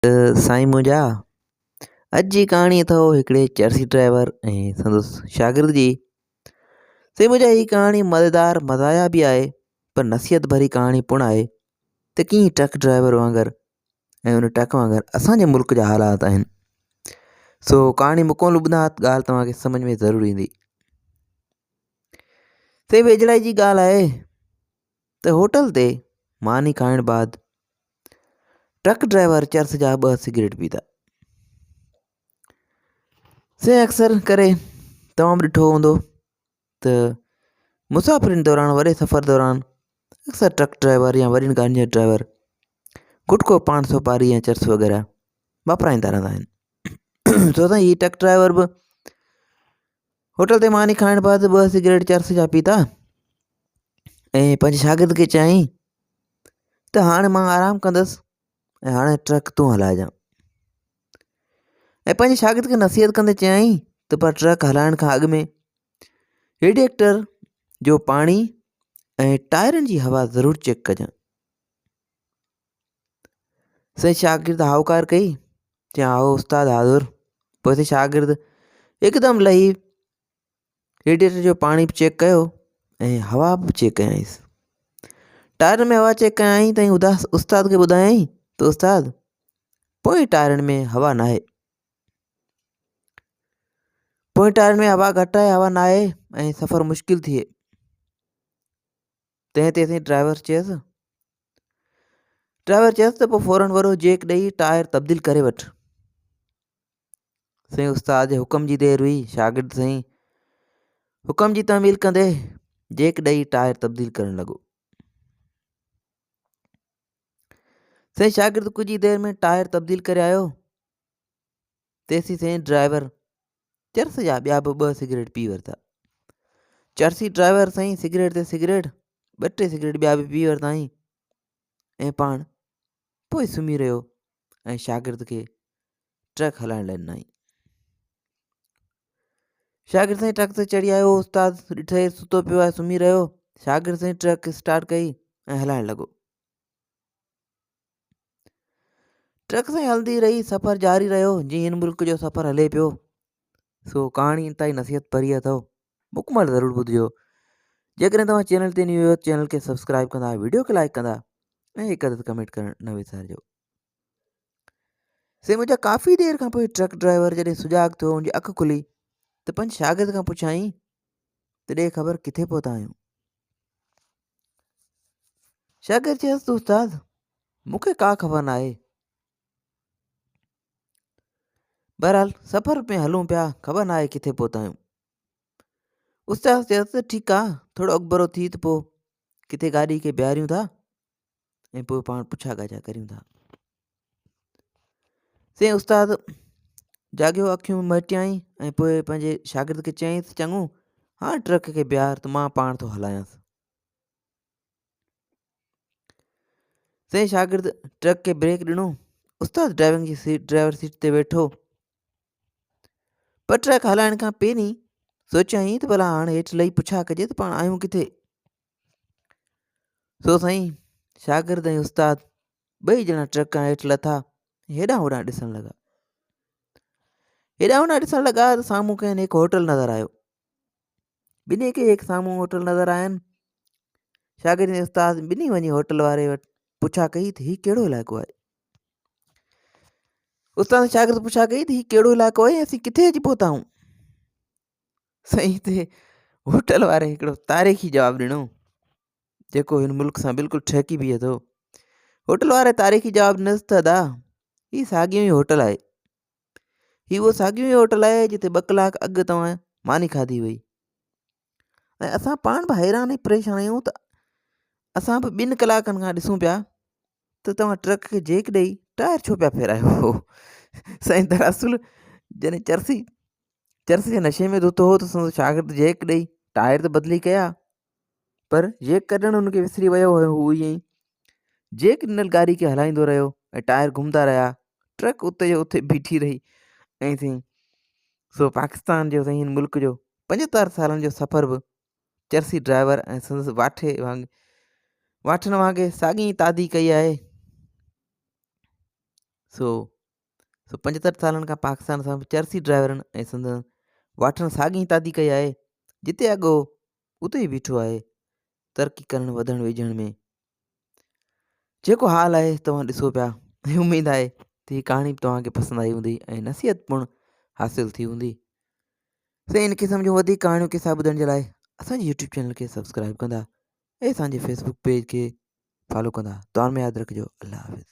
ته سائين منهنجا اڄ جي ڪهاڻي اٿو هڪڙي چرسي ڊرائيور ۽ سندس شاگرد جي. سائين منهنجا هي ڪهاڻي مزيدار مزايا به آهي پر نصيحت ڀري ڪهاڻي پڻ آهي ته ڪيئن ٽرڪ ڊرائيور وانگر ۽ ان ٽرڪ وانگر اسان جي ملڪ جا حالات آهن. سو ڪهاڻي مڪمل ٻڌندا ته ڳالهه توهان کي سمجهه ۾ ضرور ايندي. سائين ويجهڙائي جي ڳالهه آهي ته هوٽل تي ماني کائڻ بعد ٽرڪ ڊرائيور چرس جا ٻه سگريٽ پيتا. سي اڪثر ڪري توهان به ڏٺو هوندو ته مسافرين دوران وڏي سفر دوران اڪثر ٽرڪ ڊرائيور يا وڏين گاڏين جا ڊرائيور گٽڪو پان سوپاري يا چرس وغيره واپرائيندا رهندا آهن ڇو ته هي ٽرڪ ڊرائيور به هوٽل تي ماني کائڻ بعد ٻه سگريٽ چرس جا پيتا ۽ پنهنجي شاگرد کي چيائين ته هاڻي مان آرام ڪندس ۽ هاڻي ٽرڪ تون هلائجان ۽ پنهنجي شاگرد کي نصيحت ڪندي چيائين ته پر ٽرڪ هلائڻ کان اڳ ۾ ريڊيئيٽر جو پاڻي ۽ ٽائرن جي هوا ضرور چيڪ ڪجان. سائين شاگرد هائوڪار ڪئي چيائين هائو استاد حاضر پوء سائين شاگرد هڪدم لهي ريڊيئيٽر جو پاڻي به چيڪ ڪيو ۽ هوا به چيڪ ڪيائينس ٽائرن ۾ هوا چيڪ ڪيائين ته اداس استاد کي ٻڌايائين ته استاد پوئين ٽائرن ۾ هوا ناهي پوئين ٽائرن ۾ هوا گهٽ آهي هوا ناهي ۽ سفر مشڪل ٿئي تنهن تي سائين ڊرائيور چيس ڊرائيور چيس ته پوء فورن وڏو جيڪ ڏئي ٽائر تبديل ڪري وٺ. سائين استاد جي حڪم جي دير هئي شاگرد سائين حڪم جي تعميل ڪندي جيڪ ڏئي ٽائر تبديل ڪرڻ لڳو. سائين شاگرد ڪجهه ئي دير ۾ ٽائر تبديل ڪري آيو تيسين سائين ڊرائيور چرس جا ٻيا به ٻه سگريٽ پي ورتا. چرسي ڊرائيور سائين سگريٽ تي سگريٽ، ٻه ٽي سگريٽ ٻيا به پي ورتائين ۽ پاڻ پوء سمهي رهيو ۽ شاگرد کي ٽرڪ هلائڻ لاء ڏنائين. شاگرد سائين ٽرڪ تي چڙهي آيو، استاد ڏٺئي ستو پيو آهي سمهي رهيو. شاگرد سائين ٽرڪ اسٽارٽ ڪئي ۽ هلائڻ لڳو. ٽرڪ سائين هلندي رهي سفر جاري رهيو جيئن هن ملڪ جو سفر هلي پيو سو ڪهاڻي انتهائي نصيحت ڀري اٿو مڪمل ضرور ٻڌجو جيڪڏهن توهان چينل تي نيو آهيو چينل کي سبسڪرائب ڪندا ويڊيو کي لائڪ ڪندا ۽ هڪ عدد ڪمينٽ ڪرڻ نه وسارجو سي منهنجا ڪافي دير کان پوء ٽرڪ ڊرائيور جڏهن سجاڳ ٿيو ان جي اک کلي ته پنهنجي شاگرد کان پڇيائين ته ڏي خبر ڪٿي پهتا آهيون شاگرد چيس ته استاد مون کي ڪا خبر ناهي. بهرحال سفر ۾ هلون پيا خبر ناهي ڪٿي پهتا آهيون. استاد چيس ته ٺيڪ آ ٿورو اڳڀرو ٿي ته پوء ڪٿي گاڏي کي بيهاريون ٿا ۽ پوء پاڻ پڇا ڳاڇا ڪريون ٿا. سائين استاد جاڳيو اکيون مهٽيائين ۽ پوء پنهنجي شاگرد کي چيائين ته چڱو هاڻ ٽرڪ کي بيهار ته مان پاڻ ٿو هلايانس. سائين شاگرد ٽرڪ کي بريڪ ڏنو استاد ڊرائيونگ جي سيٽ ڊرائيور سيٽ تي ويٺو پر ٽرڪ هلائڻ کان پهرين سوچيائين ته ڀلا هاڻ هيٺ لهي پڇا ڪجي ته پاڻ آهيون ڪٿي سو سائين شاگرد ۽ استاد ٻئي ڄڻا ٽرڪ کان هيٺ لٿا هيڏانهن هوڏانهن ڏسڻ لڳا. هيڏانهن هوڏانهن ڏسڻ لڳا ته سامهون کين هڪ هوٽل نظر آيو. ٻنهي کي هڪ سامهون هوٽل نظر آين. شاگرد ۽ استاد ٻنهي وڃي هوٽل واري وٽ پڇا ڪئي ته هي ڪهڙو علائقو آهي؟ استاد شاگرد پڇا ڪئي ته هي ڪهڙو علائقو آهي اسين ڪٿي اچي پهتا آهيون؟ سائين هتي هوٽل واري هڪڙو تاريخي جواب ڏنو. جيڪو هن ملڪ سان بلڪل ٺهڪي بيهي ٿو. هوٽل واري تاريخي جواب ڏنس ته ادا هي ساڳيو ئي هوٽل آهي. هي اهو ساڳيو ئي هوٽل آهي جتي ٻه ڪلاڪ اڳ توهان ماني کاڌي هئي. ۽ اسان پاڻ به حيران ۽ پريشان آهيون ته اسان به ٻن ڪلاڪن کان ڏسون پيا ته توهان ٽرڪ کي جيڪ ڏئي ٽائر ڇو پيا ڦيرايو. سائين دراصل جڏهن چرسي چرس جي نشي ۾ ڌت هو ته سندس شاگرد جيڪ ڏئي ٽائر ته بدلي ڪيا پر جيڪ ڪڍڻ هن کي وسري ويو هو. هو ائين ئي جيڪ ڏنل گاڏي کي هلائيندو رهيو ۽ ٽائر گهمندا رهيا. ٽرڪ اتي جو اتي بيٺي رهي ۽ سائين سو پاڪستان جو سائين هن ملڪ جو 75 سالن جو سفر به چرسي ڊرائيور ۽ سندس واٺي وانگ واٺن وانگي ساڳي تعدي ڪئي آهي. سو سو 75 سالن کان پاڪستان سان به چرسي ڊرائيورن ۽ سندن واٺن ساڳي تعدي ڪئي آهي جتي اڳ هو اتي ئي بيٺو آهي ترقي ڪرڻ وڌڻ ويجهڻ ۾ جيڪو حال آهي توهان ڏسو پيا ۽ اميد آهي ته هي ڪهاڻي به توهان کي پسند آئي هوندي ۽ نصيحت پڻ حاصل ٿي هوندي سائين ان قسم جون وڌيڪ ڪهاڻيون قصا ٻڌڻ جي لاء اسان جي يوٽيوب چينل کي سبسڪرائب ڪندا ۽ اسان جي فيسبوڪ پيج کي فالو ڪندا دعا ۾ ياد رکجو الله حافظ.